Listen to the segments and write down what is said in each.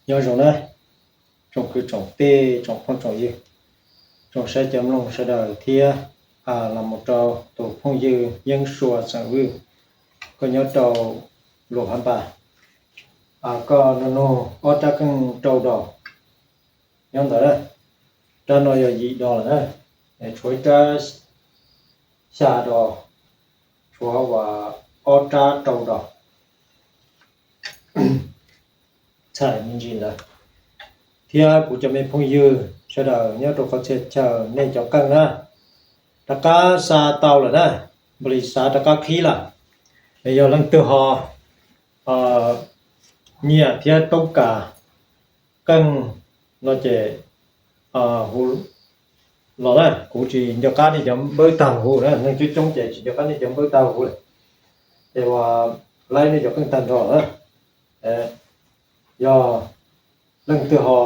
Nyob zoo na, tsoom kwv tsoom tij, tsoom phooj tsoom ywg, tsoom saib cov mloog sawv daws thiab los mus rau tus phooj ywg Yeeb Sua xeem Vwj, koj nyob rau Luam Phab Npas, koj nug nug ob rab keej rau dos nyob ntawd na. Rab no yog yim dos lawm na, tshuav ib rab xya dos, tshuav uas ob rab rau dos. Txhais me ntsis ntawd. Thiab kuv cov me phooj ywg sawv daws nyob rau qhov txhia chaw, nej cov keej na, rov qab xa tau lawm na, npaum li xav rov qab qhib lawm. Es yog leej twg ho nyiam thiab toob kas keej no ces hu los na, kuv tsis nco qab nej cov npawb tag huv na, neeg coob coob ces tsis nco qab nej cov npawb tag huv lawm. Es uas laib nej cov keej tag nrho na. Yog leej twg ho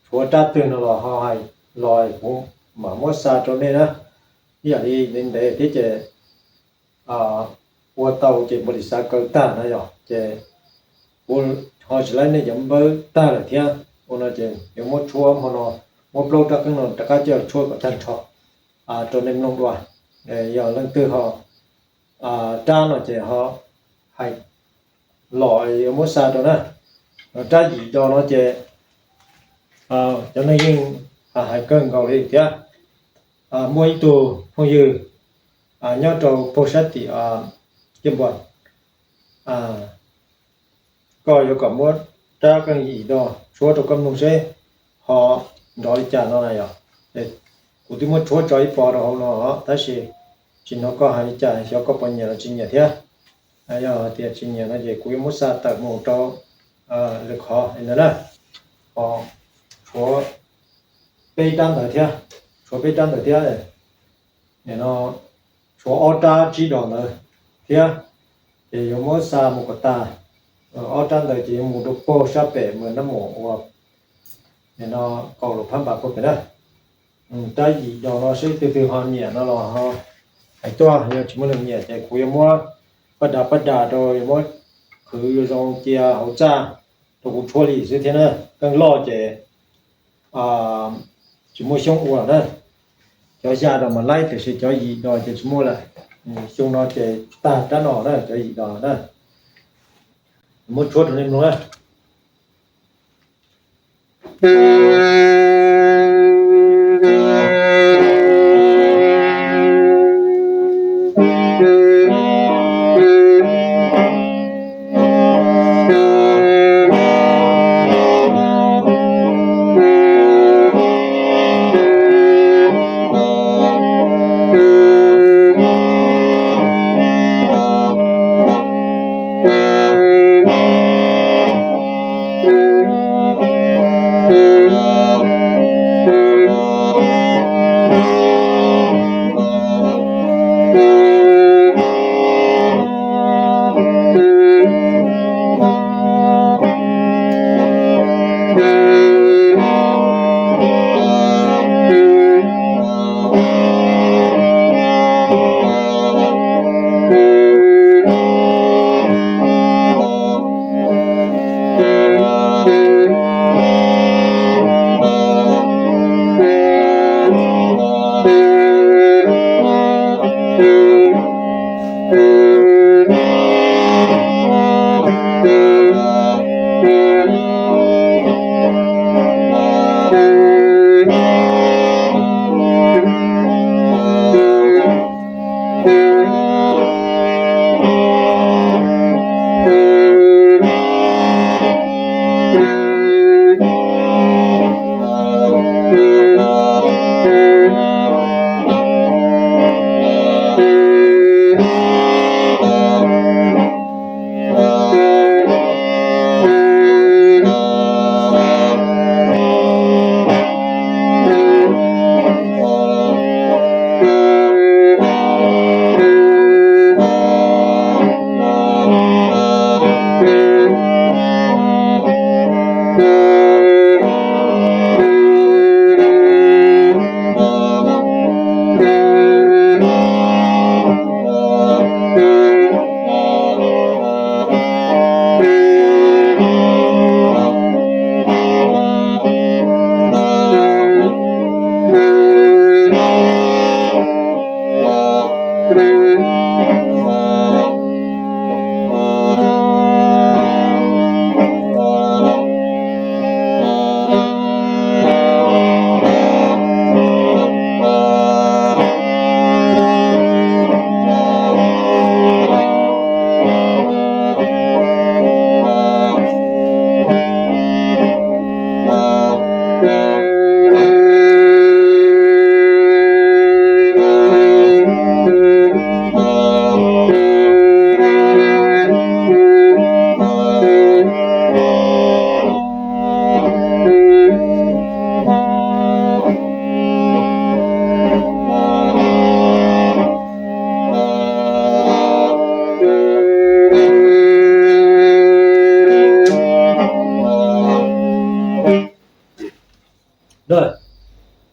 tshuav rab twg no los ho hais los kuv mam muab xa rau nej na. Ib yam li ntev ntev thiab ces ua tau ces npaum li xav kaw tag na yog ces kuv ho tsis laib nej cov npawb tag lawm thiab. Ua no ces yuav muab tshuab hmo no, muab plaub rab keej no rov qab coj tshuab kom tag nrho rau nej mloog dua. Yog leej twg ho rab no ces ho hais los yuav muab xa rau na. Rab yim dos no ces cov neeg yeej hais kawg nkaus li thiab. Muaj ib tug phooj ywg nyob rau puag sab tim Kiab Npua, koj yuav kom muab rab keej yim dos tshuab rau koj mloog seb ho nrov li cas no na yog. Kuv twb muab tshuab tso ib pov rau hauv no tab sis tsis hnov koj hais li cas, xyov koj puas nyiam los tsis nyiam thiab. Yog tias tsis nyiam no ces kuv yuav muab xa tawm mus rau lwm qhov li ntawd na. Ho tshuav peb rab ntawd thiab, tshuav peb rab ntawd thiab. Nim no tshuav ob rab tsib dos ntawd thiab, ces yuav muab xa mus kom tas. Ob rab ntawd ces yuav mus rau puag sab pem mas nab mus ua nim no kaum Luam Phab Npas puag pem na. Rab yim dos no seb leej twg ho nyiam no los ho hais tuaj, yog tsis muaj neeg nyiam ces kuv yuav muab paj das paj das rau, yuav muab qhwv zoo cia hauv txaj rau kuv tshuab li xwb thiab na. Keej loj ces tsis muaj xyoob ua na. Cov xya dos mas laib tiam sis cov yim dos ces tsis muaj lawm. Xyoo no ces tag rab no na, cov yim dos na. Muab tshuab rau nej mloog na.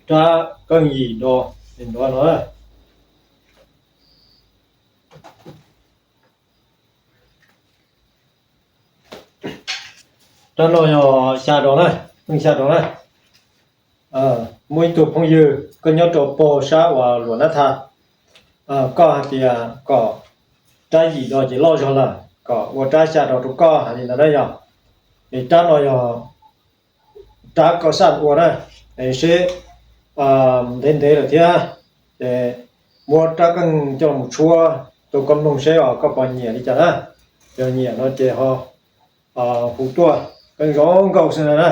Rab keej yim do, yim do no. Rab no yog xya do na, keej xya do na. Muaj ib tug phooj ywg koj nyob rau pog sab uas luam nab tha, koj hais tias kom rab yim do ces loj zog lawm, kom ua rab xya do rau koj hais li ntawd na yog. Es rab no yog rab koj xaj ua na, es seb ntev ntev lawm thiab, ces muab rab keej coj mus tshuab rau koj mloog seb os koj puas nyiam li cas na. Yog nyiam no ces ho hu tuaj, keej zoo nkauj xwb na na.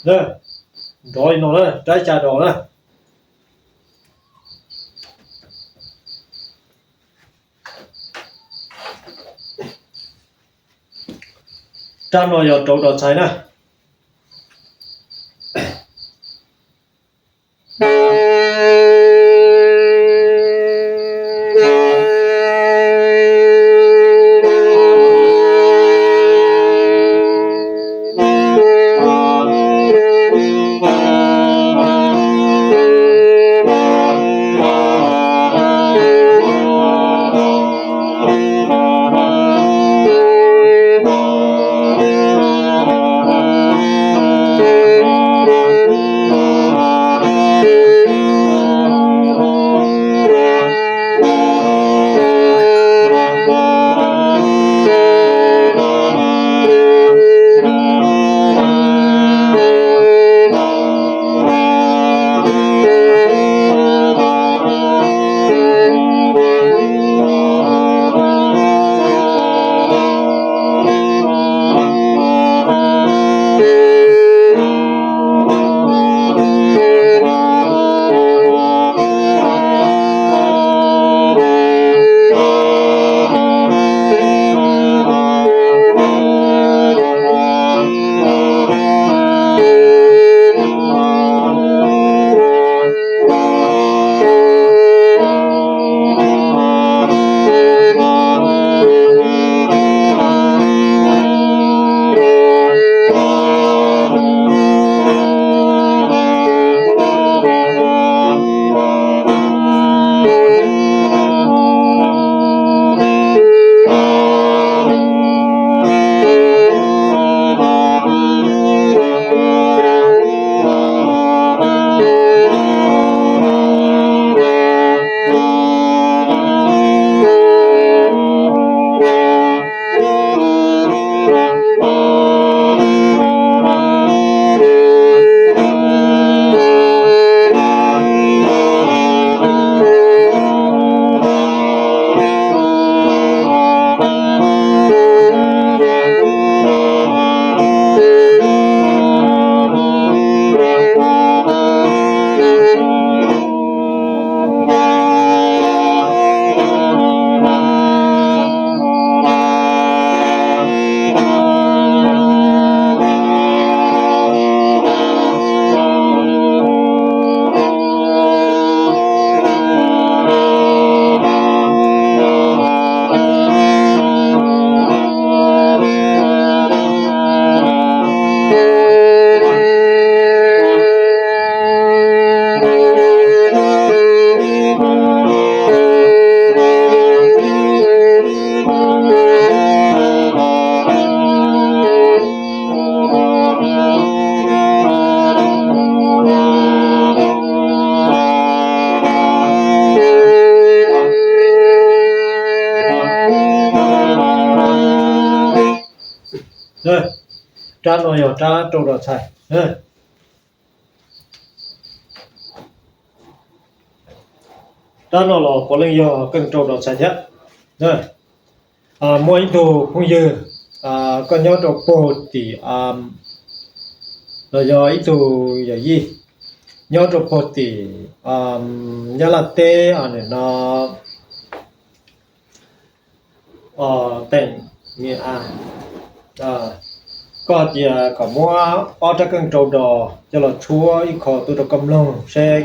na, nrov li no na, rab xya dos na. Rab no yog rau dos txhais na. Rab no yog rab rau dos txhais. Rab no los puav leej yog keej rau dos txhais thiab. Muaj ib tug phooj ywg, koj nyob rau puag tim, los yog ib tug yawm yij nyob rau puag tim Nyab Laj teb, nim no teem, koj hais tias kom muab ob rab keej rau dos coj los tshuab ib qho tuaj rau koj mloog seb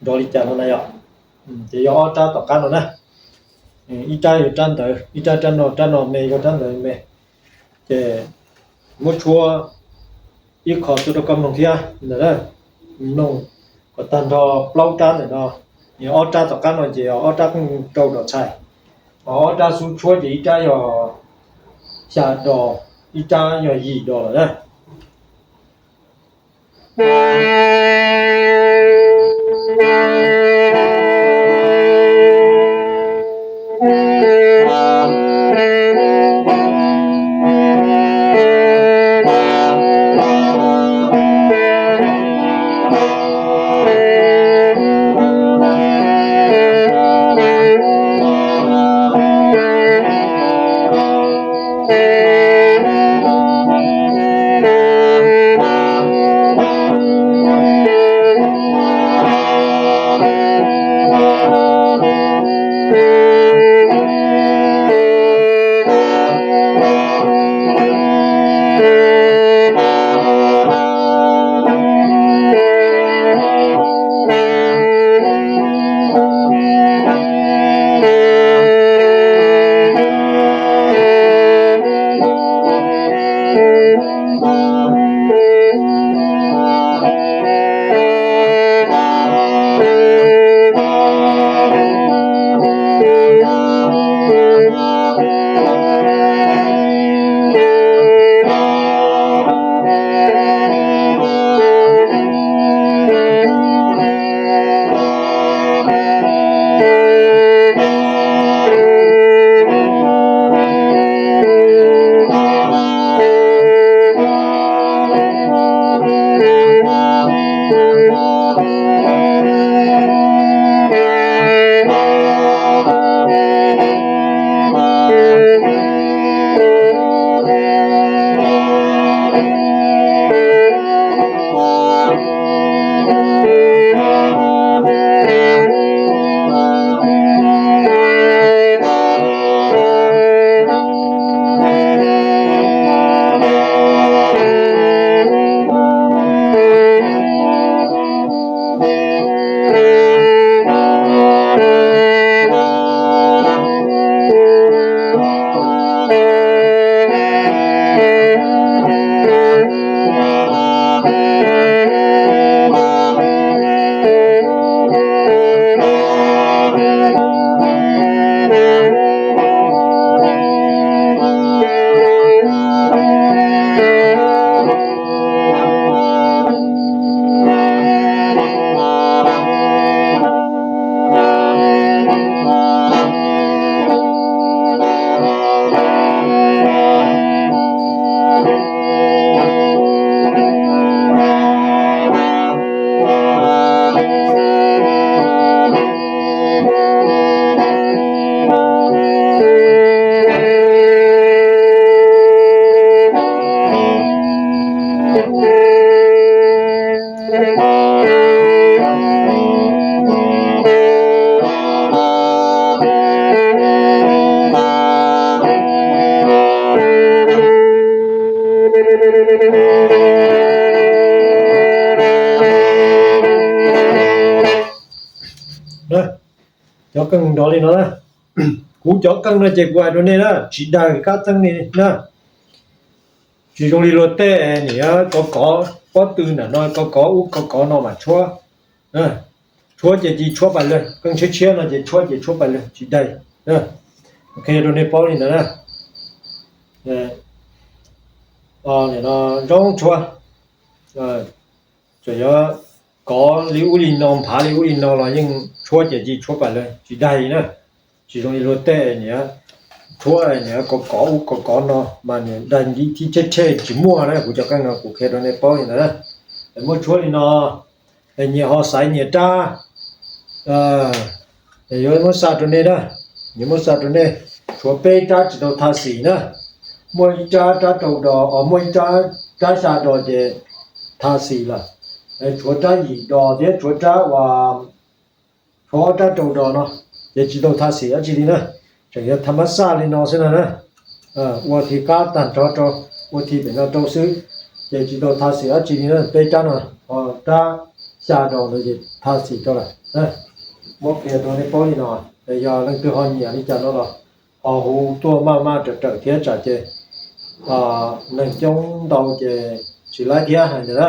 nrov li cas no na yom. Ces yog ob rab tom qab no na. Ib rab yog rab ntawd, ib rab rab no, rab no me yog rab ntawd me. Ces muab tshuab ib qho tuaj rau koj mloog thiab ntawd na. Mloog kom tag nrho plaub rab ntawm no. Ob rab tom qab no ces ob rab keej rau dos txhais. Ob rab xub tshuab ces ib rab yog xya dos, ib rab yog yim dos lawm na. No, kuv cov qeej no ces kuv hais rau nej na, tsis daig kab teeb li na. Tsis zoo li luag tej niam kov kov pob tw ntawm no, kov kov ub kov kov no mas tshuab. Tshuab ces cia tshuab pais lawm, qeej tshiab tshiab no ces tshuab ces tshuab pais lawm tsis daig. Qhia rau nej paub li ntawd na. Nim no zoo tshuab, tsuas yog kov li ub li no, nphav li ub li no los yeej tshuab ces cia tshuab pais lawm tsis daig li na. Tsis zoo li luag tej niam tshuab niam kov kov ub kov kov no mas niam daig nti thib theb theb tsis muaj na. Kuv cov qeej no kuv qhia rau nej paub li ntawd na. Muaj tshuab li no, nyias ho xaiv nyias rab. Yuav muab xa rau nej na, yuav muab xa rau nej. Tshuav peb rab tsis tau tha xim na. Muaj ib rab rab rau dos, muaj ib rab rab xya dos ces tha xim lawm. Tshuav rab yim dos thiab tshuav rab uas, tshuav ob rab rau dos no ces tsis tau tha xim dab tsi li na. Tseem yog tha mab xaj li no xwb no na. Ua thi qab tag nrho rau, ua thi pem no rau xwb, ces tsis tau tha xim dab tsi li na. Peb rab no ho rab xya dos ntawd ces tha xim rau lawm. Muab qhia rau nej paub li no, yog leej twg ho nyiam li cas no los ho hu tuaj maj maj rawm rawm thiab tsam ces neeg coob ntau ces tsis laib thiab hais ntawd na.